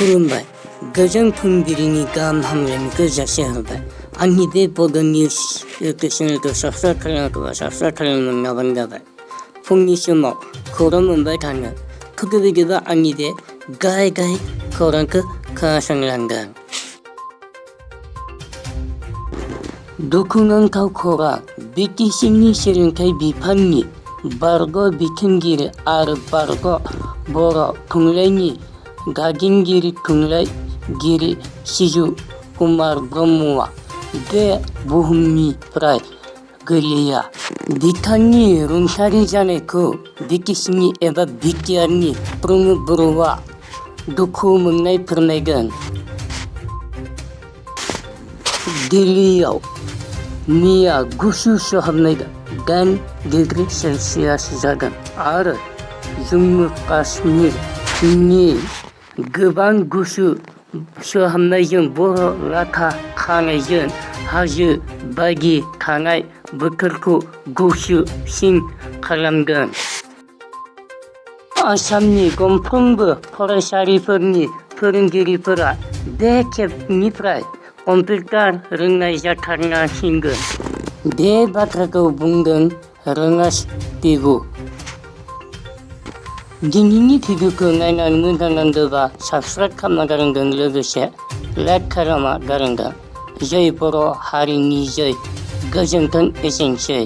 खुलुमबाय गोजोन फुंबिलिनि गाहाम हामलायनायखौ जासिहरबाय। आंनि बे बड' निउस इउटुब चेनेलखौ साबस्क्राइब खालामाखैबा साबस्क्राइब खालामनाबानो जाबाय। फुंनि समाव खौरां मोनबाय थानो बिदिबा आंनि बे गाहाय खौरांखौ खोनासंलांदों। दुखुनांथाव खौरां बिटिसिनि सोलोंथाइ बिफाननि बारग' बिथोनगिरि आरो बारग' बर' थुनलाइनि गागिनगिरि थुनलाइगिरि सिजु कुमार ब्रह्मआ बे बुहुमनिफ्राय गैलिया। बिथांनि रुंसारि जानायखौ बिटिसिनि एबा बिटिआरनि प्रमद बर'आ दुखु मोननाय फोरमायदों। दिल्लीआव मैया गुसु सहाबनाय 8 डिग्री सेल्सियास जागोन आरो जम्मु काश्मीरनि गोबां गुसु सहाबनायजों बर' लाथा खानायजों हाजो बायदि थानाय बोथोरखौ गुसुसिन खालामगोन। आसामनि गंफ्रोमबो फरायसालिफोरनि फोरोंगिरिफोरा बे खेबनिफ्राय कम्पिउटार रोंनाय जाथारनांसिगोन। बे बाथ्राखौ बुंदों रोंगास बिगु। दिनैनि भिडिअखौ नायनानै मोजां नांदोंबा साबस्क्राइब खालामना गारंदों, लोगोसे लाइक खालामना गारंदों। जय बर' हारिनि जय। गोजोन्थों। एसेनोसै।